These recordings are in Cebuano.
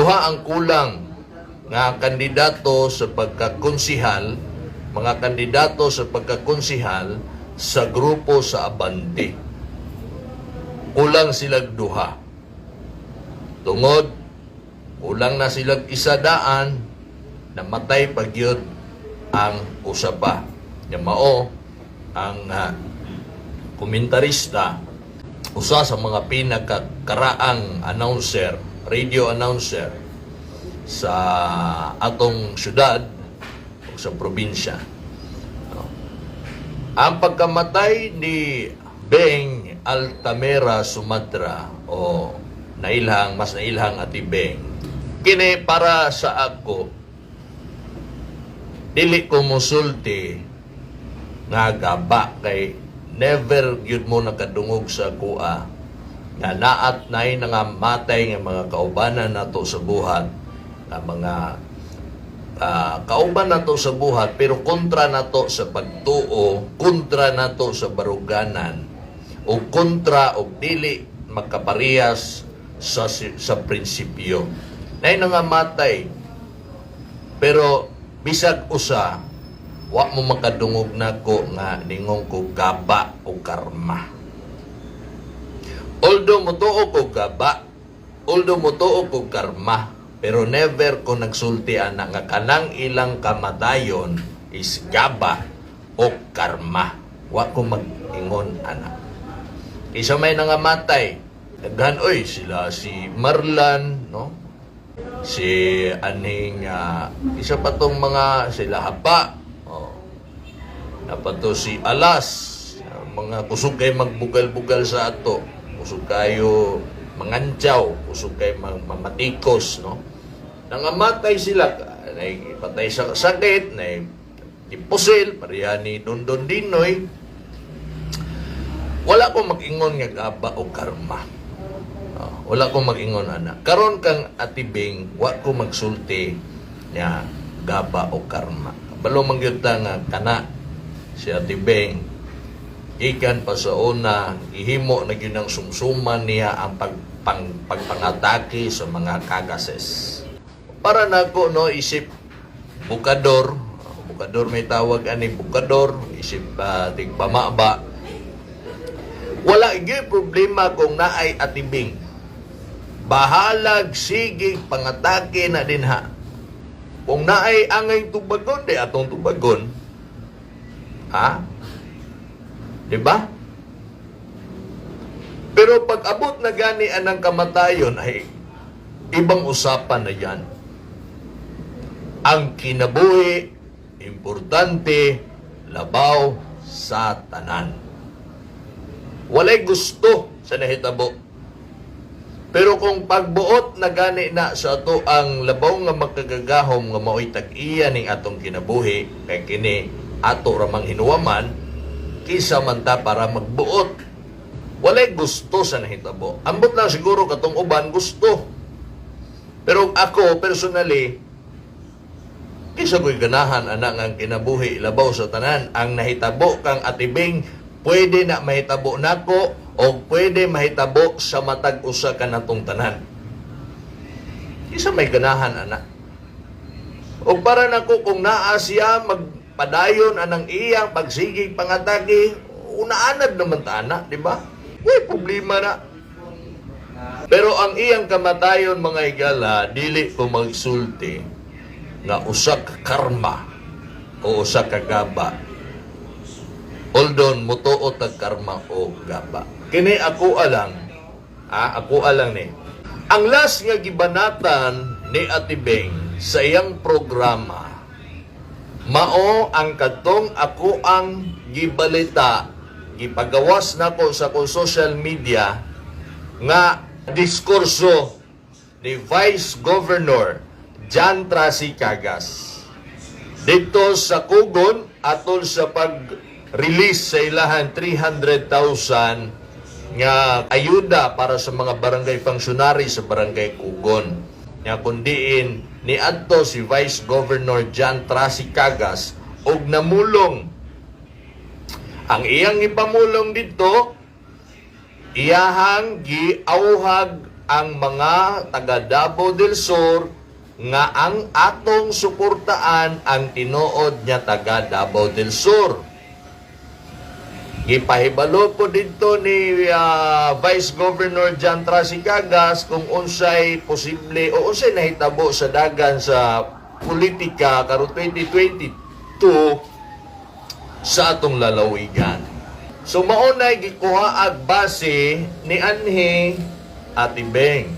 Duha ang kulang nga kandidato sa pagkakonsihal, mga kandidato sa pagkakonsihal sa grupo sa Abante. Kulang silag duha. Tungod kulang na silag isa daan, namatay pa gyud ang usa pa. Nya mao ang komentarista, usa sa mga pinakakaraang announcer, radio announcer sa atong syudad o sa probinsya. No? Ang pagkamatay ni Beng Altamera Sumatra o nailhang, mas nailhang Ate Beng, kini para sa ako, dili ko musulti nga gaba kay never gyud mo nakadungog sa kuha nga naat nay nangamatay nga mga kaubanan nato sa buhat, nga mga kauban nato sa buhat pero kontra nato sa pagtuo, kontra nato sa baruganan o kontra og dili makaparehas sa prinsipyo. Nay nangamatay, pero bisag usa wa mo makadungog nako nga ningon ko gaba o karma. Although motuo ko gaba, although motuo ko karma, pero never ko nagsulti ana nga kanang ilang kamatayon is gaba o karma. Wa ko mag-ingon ana. Isa may nangamatay, daghan oy sila, si Marlan, no? Si aning isa pa tong mga sila Hapa. Oh. Napato si Alas, mga kusog kay magbugal-bugal sa ato, kusog kayo mangantsaw, kusog kay mamatikos, no? Nangamatay sila, nay patay sa sakit, nay gipusil, pareha ni Dondon Dinoy. Wala ko mag-ingon nga gaba o karma. Oh, wala ko mag-ingon ana. Karon kang Ate Bing, wa ko magsulti nga gaba o karma. Balo man gyud ta nga kana si Ate Beng gikan pa sa una, gihimo na gyud ang sumsuman niya ang pagpangatake sa mga Cagases. Para nako, no, isip bukador, bukador may tawag ani, bukador, isip tigpamaba. Wala gyud problema kung naay Ate Bing. Bahalag sige pangatake na dinha. Kung naay angay tubagon, di atong tubagon. Ha? Di ba? Pero pag abot na gani anang kamatayon ay ibang usapan na yan. Ang kinabuhi, importante, labaw sa tanan. Walay gusto sa nahitabo. Pero kung pagbuot na gani na sa ato ang labaw nga makagagahom nga mao'y tag-iya ning atong kinabuhi, kay kini ato ramang hinuwaman, kisa man ta para magbuot. Walay gusto sa nahitabo. Ambot lang siguro katong uban gusto. Pero ako personally, kisa ko'y ganahan anak nga ang kinabuhi labaw sa tanan. Ang nahitabo kang Ate Bing, pwede na mahitabo nako o pwede mahitabo sa matag usa ka natong tanan. Kisa may ganahan ana. O para nako, kung naa siya magpadayon anang iyang pagsigig pangatake, unaanad naman ta ana, di ba? Uy, problema na. Pero ang iyang kamatayon, mga higala, dili ko magsulti nga usa ka karma o usa ka gaba. Although mutuo tag karma o gaba. Kini ako alang, ako alang ni. Ang last nga gibanatan ni Ate Beng sa iyang programa mao ang kadtong ako ang gibalita, gipagawas nako sa akong social media nga diskurso ni Vice Governor John Tracy Cagas dito sa Kugon atol sa pag-release sa ilahan 300,000 nga ayuda para sa mga barangay functionary sa Barangay Kugon. Nga kundiin ni adto si Vice Governor John Tracy Cagas og namulong. Ang iyang ipamulong dito, iyahang giauhag ang mga taga Davao del Sur nga ang atong suportaan ang tinuod nga taga Davao del Sur. Gipahibalo po dito ni Vice Governor John Tracy Cagas kung unsay posible o unsay nahitabo sa dagan sa politika karon 2022 sa atong lalawigan. So maunay gikuha ag base ni anhi Ate Beng.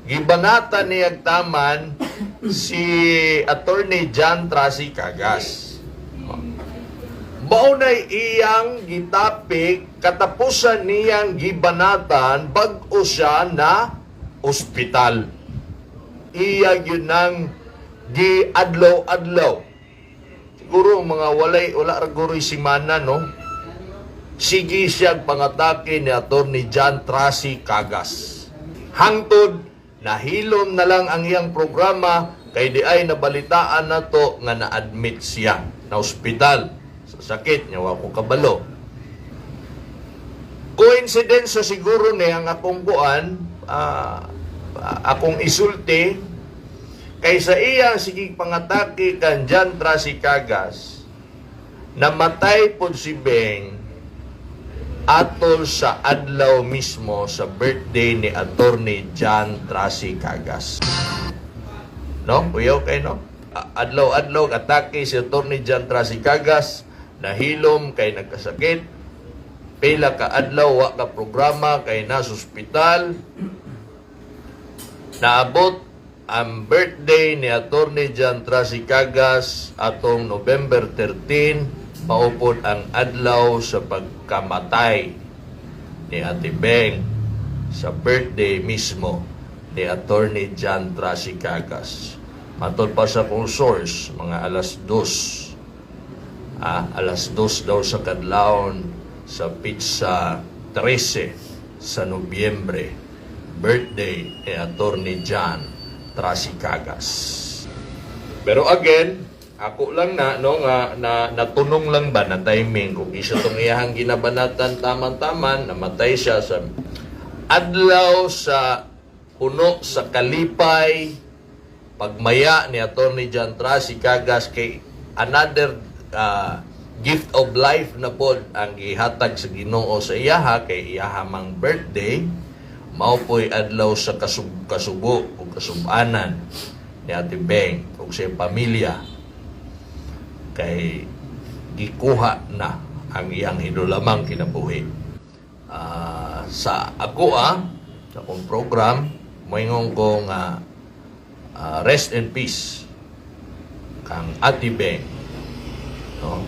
Gibanata ni taman si Attorney John Tracy Cagas. Maunay iyang gitapik katapusan niyang gibanatan bag-o siya na ospital. Iya gyud nang giadlaw-adlaw. Siguro mga wala ra guro simana, no. Sige siya pangatake ni Attorney John Tracy Cagas. Hangtod nahilom na lang ang iyang programa kay di ay nabalitaan nato nga na-admit siya na ospital sa sakit niya, wa ko kabalo. Coincidence sa siguro ni ang akong kuan, akong isulti kay sa iya sige pangatake kan John Tracy Cagas, namatay pod si Beng atol sa adlaw mismo sa birthday ni Attorney John Tracy Cagas. No? Kuyaw kay, no? Adlaw-adlaw atake si Attorney John Tracy Cagas, nahilom kay nagkasakit. Pila ka adlaw wa ka programa kay nasa ospital. Naabot ang birthday ni Attorney John Tracy Cagas atong November 13, mao pod ang adlaw sa pagkamatay ni Ate Beng sa birthday mismo ni Attorney John Tracy Cagas. Matod pa sa kong source, mga alas 2. Alas 2 daw sa kadlawon sa petsa 13 sa Nobyembre, birthday ni Attorney John Tracy Cagas. Pero again, ako lang na no nga na natunong lang ba na timing kung isa tong iyahang ginabanatan taman-taman namatay siya sa adlaw sa puno sa kalipay pagmaya ni Attorney John Tracy Cagas kay another gift of life na pod ang gihatag sa Ginoo sa iyaha kay iyaha mang birthday mao po'y adlaw sa kasubo o kasubanan ni Ate Beng ug sa iyang pamilya kay gikuha na ang iyang hinulamang kinabuhi. Sa ako sa akong program, moingon ko nga rest in peace kang Ate Beng. No?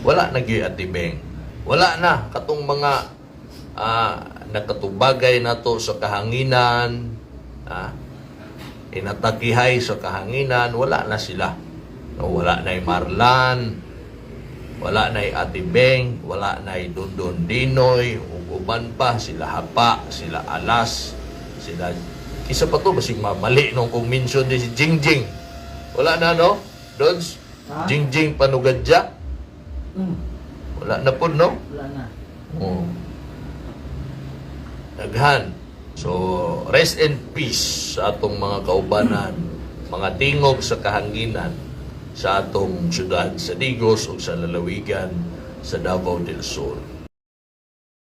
Wala na gyud Ate Beng. Wala na katong mga nakatubagay nato sa kahanginan, inatakihay sa kahanginan, wala na sila. No, wala na Marlan, wala na Ate Beng, wala na Dondon Dinoy, ug uban pa, sila Hapa, sila Alas, sila isa pa to, basig mamali nung kung mention din si Jingjing. Wala na, no? Dons? Ha? Jingjing Panugadya? Wala na po, no? Wala na. Oo. Daghan. So, rest in peace sa atong mga kaubanan, mga tingog sa kahanginan sa atong syudad sa Digos o sa lalawigan sa Davao del Sur.